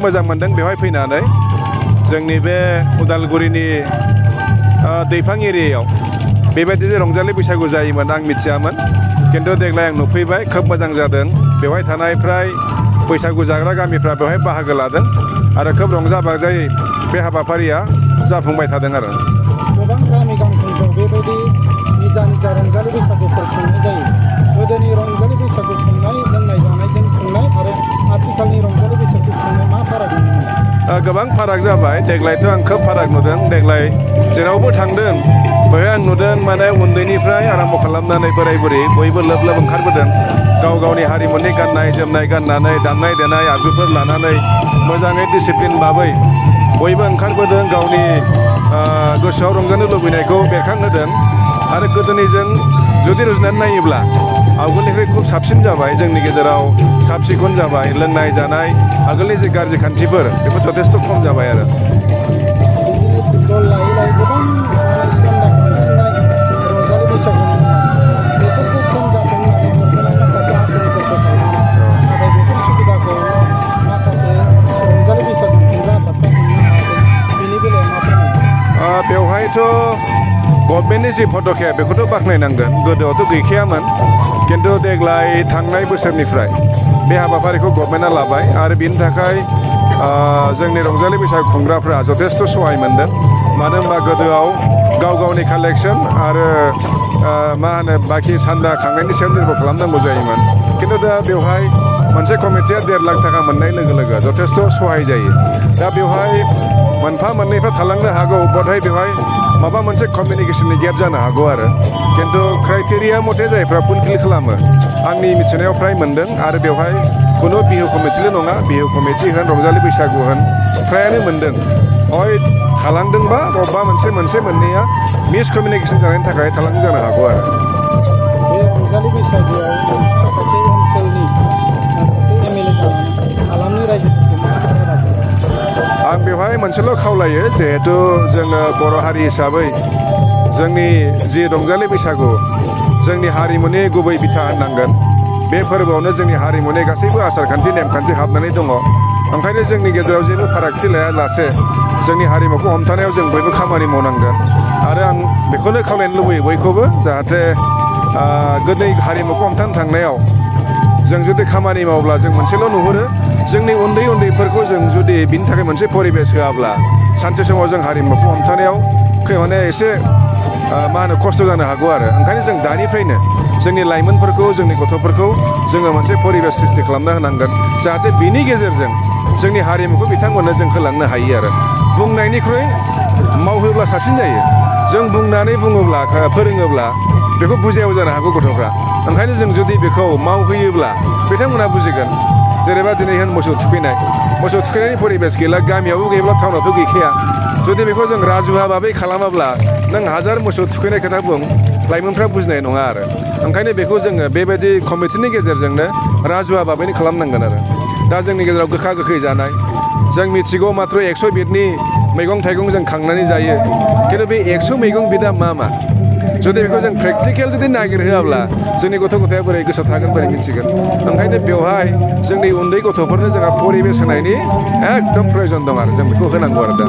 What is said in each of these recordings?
मोजां मोनदों बेवहाय फैनानै जोंनि बे उदालगुरिनि दैफां एरियायाव बेबायदि रंजालि बैसागु जायोमोन आं मिथियामोन किन्तु देग्लाय आं नुफैबाय खोब मोजां जादों बेवहाय थानाय फ्राय बैसागु जाग्रा गामिफ्रा बेवहाय बाहागो लादों आरो खोब रंजा बाजायै बे हाबाफारिया जाफुंबाय थादों आरो गोबां गामि गामिफोराव बेबायदि निजा निजा रंजालि बैसागुफोर खुंनाय जायो गोदोनि रंजालि बैसागु खुंनाय लोंनाय जानायजों खुंनाय आरो आथिखालनि रंजालि बैसागु खुंनाय मा फाराग नुनो मोनो गोबां फाराग जाबाय देग्लायथ' आं खोब फाराग नुदों देग्लाय जेरावबो थांदों बेवहाय आं नुदों माने उन्दैनिफ्राय आराम्भ खालामनानै बोराय बुरै बयबो लोब लोब ओंखारबोदों गाव गावनि हारिमुनि गाननाय जोमनाय गाननानै दामनाय देनाय आगजुफोर लानानै मोजाङै डिसिप्लिन भाबै बयबो ओंखारबोदों गावनि गोसोआव रंजानो लुबैनायखौ बेरखांहोदों आरो गोदोनिजों जुदि रुजुनानै नायोब्ला आवगोलनिफ्राय खूब साबसिन जाबाय जोंनि गेजेराव साब सिखोन जाबाय लोंनाय जानाय आगोलनि जे गाज्रि खान्थिफोर बेफोर जथेस्थ' खम जाबाय आरो दल लायै लायै गोबां स्केन्डाल खालामनाय रंजालि बैसागुनि बेफोरखौ खम जाथों होननानै गभर्नमेन्टआ माखासे आखुफोरखौ सायख'दों नाथाय बेफोर सुबिदाखौ माखासे रंजालि बैसागु खुंग्रा आफादफ्रा मोननो हायाखै बेनि बेलायाव मा फोरमायनो बेवहायथ' गभर्नमेन्टनि जि पदक्षेप बेखौथ' बाख्नायनांगोन गोदोआवथ' गैखायामोन किन्तु देग्लाय थांनाय बोसोरनिफ्राय बे हाबाफारिखौ गभर्नमेन्टआ लाबाय आरो बिनि थाखाय जोंनि रंजालि बैसागु खुंग्राफ्रा जथेस्थ' सहाय मोनदों मानो होनबा गोदोआव गाव गावनि कालेक्सन आरो मा होनो बाखि सान्दा खांनायनि सायाव निर्भर खालामनांगौ जायोमोन किन्तु दा बेवहाय मोनसे कमिटिया 1.5 लाख थाखा मोननाय लोगो लोगो जथेस्थ' सहाय जायो दा बेवहाय मोनफा मोननैफ्रा थालांनो हागौ बधय बेवहाय माबा मोनसे कमिउनिकेसननि गेप जानो हागौ आरो किन्तु क्राइटेरिया मथे जायफ्रा फुलफिल खालामो आंनि मिथिनायाव फ्राय मोनदों आरो बेवहाय खुनु बिहु कमिटिल' नङा बिहु कमिटि होन रंजालि बैसागु होन फ्रायानो मोनदों हय थालांदोंबा बबेबा मोनसे मोननैया मिसकमिउनिकेसन जानायनि थाखाय थालांदों जानो हागौ आरो बे रंजालि बैसागुआव सासे ओनसोलनि सासे एमएलए जानानै हालामनि रायजोफोरखौ मा आं बेवहाय मोनसेल' खावलायो जिहेतु जोङो बर' हारि हिसाबै जोंनि जि रंजालि बैसागु जोंनि हारिमुनि गुबै बिथा होननांगोन बे फोरबोआवनो जोंनि हारिमुनि गासैबो आसारखान्थि नेमखान्थि हाबनानै दङ ओंखायनो जोंनि गेजेराव जेबो फारागथि लायालासे जोंनि हारिमुखौ हमथानायाव जों बयबो खामानि मावनांगोन आरो आं बेखौनो खावलायनो लुबैयो बयखौबो जाहाथे गोदोनि हारिमुखौ हमथानो थांनायाव जों जुदि खामानि मावब्ला जों मोनसेल' नुहुरो जोंनि उन्दैफोरखौ जों जुदि बिनि थाखाय मोनसे परिबेस होआब्ला सानसे समाव जों हारिमुखौ हमथानायाव माने एसे मा होनो खस्थ' जानो हागौ आरो ओंखायनो जों दानिफ्रायनो जोंनि लाइमोनफोरखौ जोंनि गथ'फोरखौ जोङो मोनसे परिबेस सृष्टि खालामना होनांगोन जाहाथे बिनि गेजेरजों जोंनि हारिमुखौ बिथांमोननो जों होलांनो हायो आरो बुंनायनिख्रुइ मावहोब्ला साबसिन जायो जों बुंनानै बुङोब्ला फोरोङोब्ला बेखौ बुजियाबो जानो हागौ गथ'फ्रा ओंखायनो जों जुदि बेखौ मावहोयोब्ला बिथांमोना बुजिगोन जेनेबा दिनै होन मोसौ थुखैनायनि परिबेस गैला गामियावबो गैयाब्ला टाउनावथ' गैखाया जुदि बेखौ जों राजुहा भाबै खालामाब्ला नों हाजार मोसौ थुखैनाय खोथा बुं लाइमोनफ्रा बुजिनाय नङा आरो ओंखायनो बेखौ जोङो बेबायदि कमिटिनि गेजेरजोंनो राजुहा भाबैनो खालामनांगोन आरो दा जोंनि गेजेराव गोखा गोखै जानाय जों मिथिगौ मात्र 100 बिदनि मैगं थाइगं जों खांनानै जायो किन्तु बे 100 मैगं बिदा मा जुदि बेखौ जों प्रेक्टिकेल जुदि नागिरहोआब्ला जोंनि गथ' गथाया बोरै गोसोआव थागोन बोरै मिथिगोन ओंखायनो बेवहाय जोंनि उन्दै गथ'फोरनो जोंहा परिबेस होनायनि एकदम प्रयजन दं आरो जों बेखौ होनांगौ आरो दा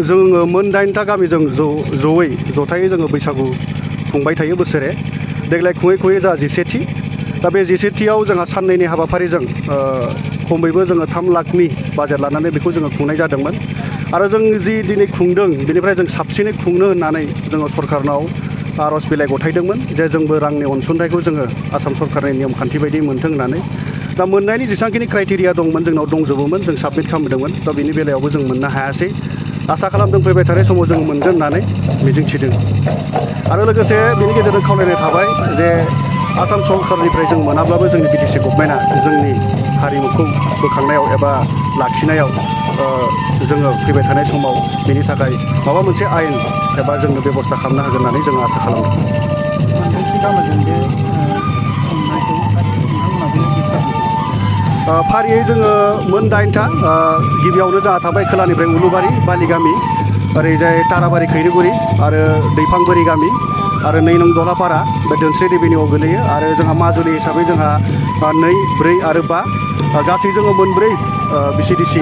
जोङो मोन 8टा गामिजों जथायै जोङो बैसागु खुंबाय थायो बोसोरे देग्लाय खुङै जोंहा 17थि दा बे 17थियाव जोंहा साननैनि हाबाफारिजों खमैबो जोङो 3 लाखनि बाजेट लानानै बेखौ जोङो खुंनाय जादोंमोन आरो जों जि दिनै खुंदों बेनिफ्राय जों साबसिनै खुंनो होननानै जोङो सरकारनाव आर'ज बिलाइ गथायदोंमोन जे जोंबो रांनि अनसुंथाइखौ जोङो आसाम सरकारनि नियम खान्थि बायदि मोन्थों होननानै दा मोननायनि जेसेबांखिनि क्राइटेरिया दंमोन जोंनाव दंजोबोमोन जों साबमिट खालामदोंमोन दा बेनि बेलायावबो जों मोननो हायासै आसा खालामदों फैबाय थानाय समाव जों मोनगोन होननानै मिजिंथिदों आरो लोगोसे बेनि गेजेरजों खावलायनाय थाबाय जे आसाम सरकारनिफ्राय जों मोनाब्लाबो जोंनि बिटिसि गभर्नमेन्टआ जोंनि हारिमुखौ बोखांनायाव एबा लाखिनायाव जोङो फैबाय थानाय समाव बेनि थाखाय माबा मोनसे आयेन एबा जोंनो बेबस्था खालामनो हागोन होननानै जों आसा खालामदों फारियै जोङो मोन 8टा गिबियावनो जोंहा थाबाय खोलानिफ्राय उलुबारि बालिगामि ओरैजाय ताराबारि खैरिगुरि आरो दैफांबोरि गामि आरो 2 नं दलापारा बे दोनस्रि रेभिनिउआव गोलैयो आरो जोंहा माजुलि हिसाबै जोंहा 2, 4 आरो 5 गासै जोङो मोनब्रै BCDC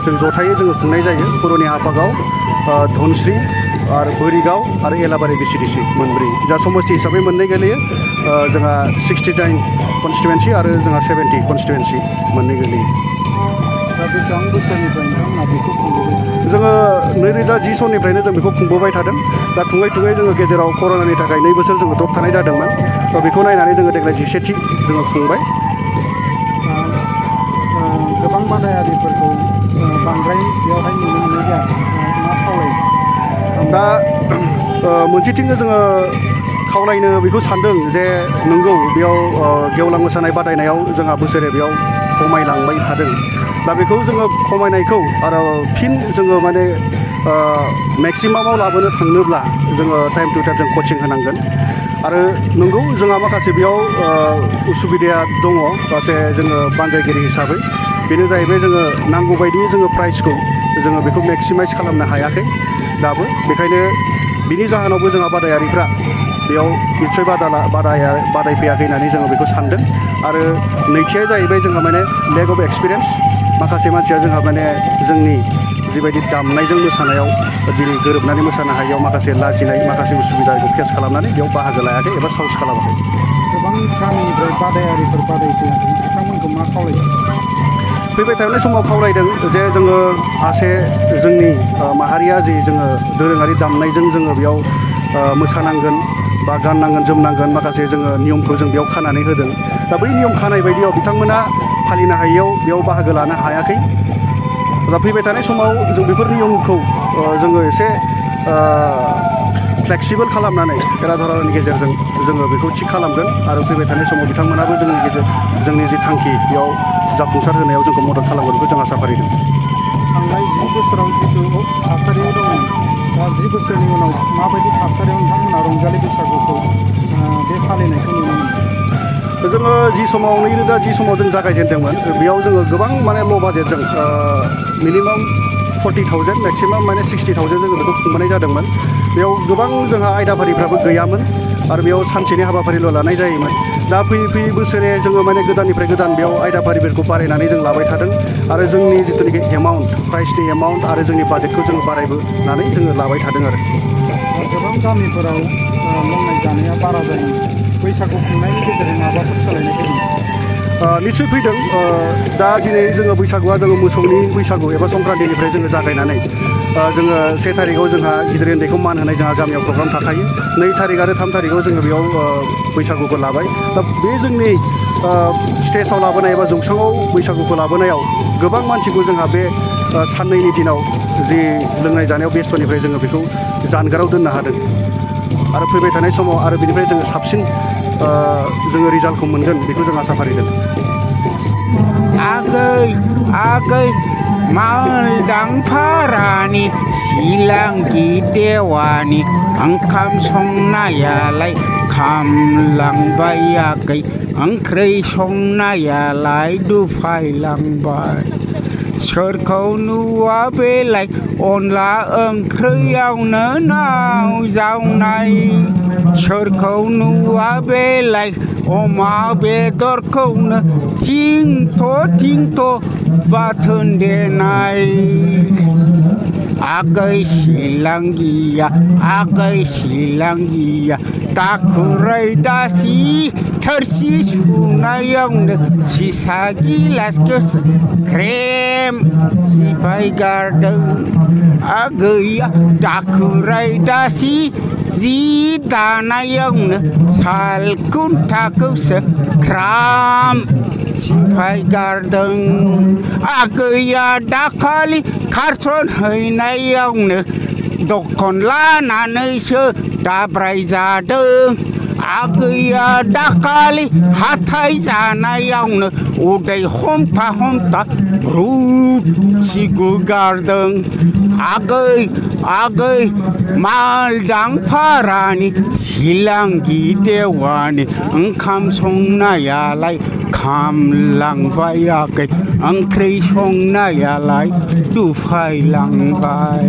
जों जथायै जोङो खुंनाय जायो पुरनि हापागाव धनस्रि आरो बोरिगाव आरो एलाबारि BCDC मोनब्रै जा समस्ति हिसाबै मोननै गोलैयो जोंहा 69 कन्स्टिटुवेन्सि आरो जोंहा 70 कन्स्टिटुवेन्सि मोननै गोलैयो दा बेसेबां बोसोरनिफ्राय नोंथांमोना बेखौ खुंबोबाय जोङो 2010 सननिफ्रायनो जों बेखौ खुंबोबाय थादों दा खुङै जोङो गेजेराव कर'नानि थाखाय 2 बोसोर जोङो द्रप थानाय जादोंमोन बेखौ नायनानै जोङो देग्लाय 11थि जोङो खुंबाय गोबां बादायारिफोरखौ बांद्राय बेवहाय नुनो मोननाय जायाखै मा खावलायो दा मोनसेथिं जोङो खावलायनो बेखौ सानदों जे नंगौ बेयाव गेवलां मोसानाय बादायनायाव जोंहा बोसोरे बेयाव खमायलांबाय थादों दा बेखौ जोङो खमायनायखौ आरो फिन जोङो माने मेक्सिमामाव लाबोनो थांनोब्ला जोङो टाइम टु टाइम जों कचिं होनांगोन आरो नंगौ जोंहा माखासे बेयाव उसुबिदाया दङ सासे जोङो बानजायगिरि हिसाबै बेनो जाहैबाय जोङो नांगौ बायदि जोङो प्राइसखौ जोङो बेखौ मेक्सिमाइज खालामनो हायाखै दाबो बेखायनो बिनि जाहोनावबो जोंहा बादायारिफ्रा बेयाव निस्सय बादायफैयाखै होननानै जोङो बेखौ सानदों आरो नैथिया जाहैबाय जोंहा माने लेक अफ एक्सपिरियेन्स माखासे मानसिया जोंहा माने जोंनि जिबायदि दामनायजों मोसानायाव दिनै गोरोबनानै मोसानो हायैयाव माखासे लाजिनाय माखासे उसुबिदाखौ फेस खालामनानै बेयाव बाहागो लायाखै एबा साहस खालामाखै गोबां गामिनिफ्राय बादायारिफोर बादायफैयाखै बिथांमोनखौ मा खावलायो फैबाय थानाय समाव खावलायदों जे जोङो जोंनि माहारिया जि जोङो दोरोङारि दामनायजों जोङो बेयाव मोसानांगोन बा गाननांगोन जोमनांगोन माखासे जोङो नियमखौ जों बेयाव खानानै होदों दा बै नियम खानाय बायदियाव बिथांमोना फालिनो हायैयाव बेयाव बाहागो लानो हायाखै दा फैबाय थानाय समाव जों बेफोर नियमखौ जोङो एसे फ्लेक्सिबल खालामनानै राधारानि गेजेरजों जोङो बेखौ थिग खालामगोन आरो फैबाय थानाय समाव बिथांमोनाबो जोंनि जि थांखि बेयाव जाफुंसार होनायाव जोंखौ मदद खालामगोनखौ जों आसा फारिदों थांनाय 10 बोसोराव जिथु थासारियाव दंमोन दा 10 बोसोरनि उनाव माबायदि थासारियाव नोंथांमोना रंजालि बैसागुखौ बे फालिनायखौ नुनो मोनो जोङो जि समाव 2010 समाव जों जागायजेनदोंमोन बेयाव जोङो गोबां माने ल' बाजेटजों मिनिमाम 40,000 मेक्सिमाम माने 60,000 जोङो बेखौ खुंबोनाय जादोंमोन बेयाव गोबां जोंहा आयदाफारिफ्राबो गैयामोन आरो बेयाव सानसेनि हाबाफारिल' लानाय जायोमोन दा फैयै बोसोरे जोङो माने गोदाननिफ्राय गोदान बेयाव आयदाफारिफोरखौ बारायनानै जों लाबाय थादों आरो जोंनि जिथुनाखि एमाउन्ट प्राइसनि एमाउन्ट आरो जोंनि बाजेटखौ जोङो बारायबोनानै जोङो लाबाय थादों आरो गोबां गामिफोराव लोंनाय जानाया बारा जायो बैसागु खुंनायनि गेजेरजों माबाफोर सोलायनाय फैदों निश्चय फैदों दा दिनै जोङो बैसागुआ जोङो मोसौनि बैसागु एबा संक्रान्तिनिफ्राय जोङो जागायनानै जोङो 1 थारिखआव जोंहा गिदिर उन्दैखौ मान होनाय जोंहा गामियाव प्रग्राम थाखायो 2 थारिख आरो 3 थारिखआव जोङो बेयाव बैसागुखौ लाबाय दा बे जोंनि स्टेजाव लाबोनाय एबा जौसाङाव बैसागुखौ लाबोनायाव गोबां मानसिखौ जोंहा बे साननैनि दिनाव जि लोंनाय जानायाव बेस्थ'निफ्राय जोङो बेखौ जानगाराव दोननो हादों आरो फैबाय थानाय समाव आरो बिनिफ्राय जोङो साबसिन जोङो रिजाल्टखौ मोनगोन बेखौ जों आसा फारिदों आगै मालदांफारानि सिलांगि देवानि ओंखाम संनायालाय खामलांबायाखै ओंख्रि संनायालाय दुफायलांबाय सोरखौ नुवा बेलाय अनला ओंख्रियावनो नाव जावनाय सोरखौ नुवा बेलाय अमा बेदरखौनो थिंथ' बाथोन देनाय आगै सिलांगिया दाखुरै दासि थोरसि सुनायावनो सिसा गिलासखौ ख्रेम सिफायगारदों आगैया दाखुरै दासि जि दानायावनो साल खुन्थाखौसो ख्राम सिफायगारदों आगैया दाखालि खारसन हैनायावनो दखन लानानैसो दाब्राय जादों आगैया दाखालि हाथाय जानायावनो उदै हमथा ब्रुद सिगुगारदों आगै मालदांफारानि सिलांगि देवानि ओंखाम संनायालाय खामलांबायाखै ओंख्रि संनायालाय दुफायलांबाय